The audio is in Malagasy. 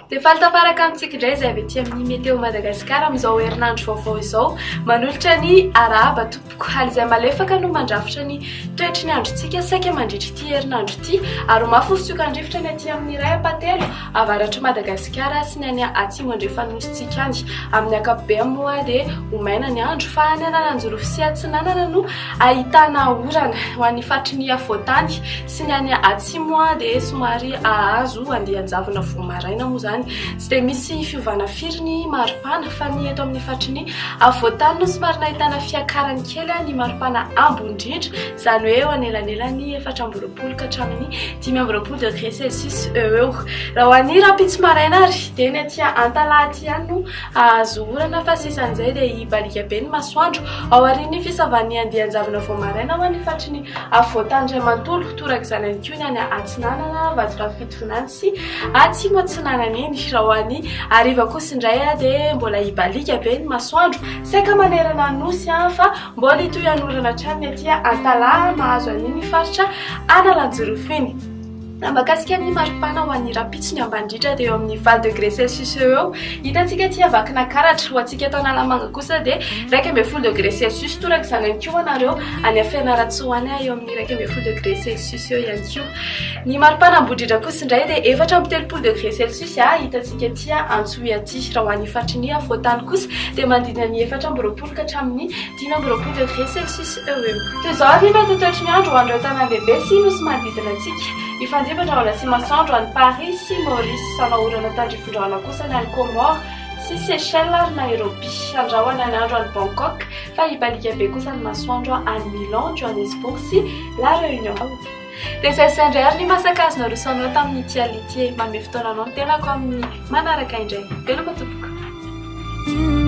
Dia faly tafaraka amintsika indray izay avy aty amin'ny Météo Madagascar amin'izao herinandro vaovao izao. Manolotra ny arahaba tompoko. Ary izay malefaka no mandrafitra ny toetry ny androntsika saika mandritra ity herinandro ity. Ary ho mafy ny fitsokan-drivotra ny aty amin'ny iray ampatelo avaratr'i Madagasikara sy ny any atsimo andrefan'ny nosintsika any. Amin'ny ankapobeny moa dia ho maina ny andro fa any Analanjirofo sy Atsinanana no ahitana orana. Ho an'ny faritry ny afovoantany sy ny any atsimo dia somary hahazo andian-javona vao maraina moa izany. Tsy dia misy fiovana firy ny maripana fa ny eto amin'ny faritry ny afovoantany no somary nahitana fiakarany kely ny maripana ambony indrindra, izany hoe eo anelanelan'ny 24 ka hatramin'ny 25 degré celsius eo eo. Raha ho an'ny rahampitso maraina ary dia ny aty Antalaha aty ihany no hahazo orana fa sisan'izay dia hibaliaka be ny masoandro ao aorian'ny fisavan'ny andian-javona vao maraina ho an'ny faritry ny afovoantany iray manontolo. Torak'izany ihany koa ny any Atsinanana, Vatovavy Fitovinany sy Atsimo Atsinanana iny. Raha ho an'ny hariva kosa indray dia mbola hibaliaka be ny masoandro saika manerana ny Nosy fa mbola hitohy hanorana hatrany ny aty Antalaha mahazo an'iny faritra Analanjirofo iny. Raha mahakasika ny maripana ho an'ny rahampitso ny ambany indrindra dia eo amin'ny 8 degré celsius eo eo. Hitantsika aty Vakinankaratra. Ho antsika eto Analamanga kosa dia 11 degré celsius. Toraka izany ihany koa ho anareo any Fianarantsoa any eo amin'ny 11 degré celsius eo ihany koa. Ny maripana ambony indrindra kosa indray dia 34 degré celsius hitantsika aty Antsohihy aty. Raha ho an'ny faritry ny afovoantany kosa dia manodidina ny 24 ka hatramin'ny 25 degré celsius eo ho eo. Toy izao ary ny mety ho toetry ny andro ho an'ireo tanàn-dehibe sy nosy manodidina antsika. Hifandrimbona rahona sy masoandro any Paris sy Maurice. Hanao orana tandrifin-drahona kosa ny any Comores sy Seychelles ary Nairobi. Handrahona ny andro any Bangkok fa hibaliaka be kosa ny masoandro any Milan, Johannesburg sy La Réunion. Dia izay sy izay indray ary ny masaka azo naroso anao tamin'ity alina ity e. Manome fotoana anao ny tenako amin'ny manaraka indray. Veloma tompoko.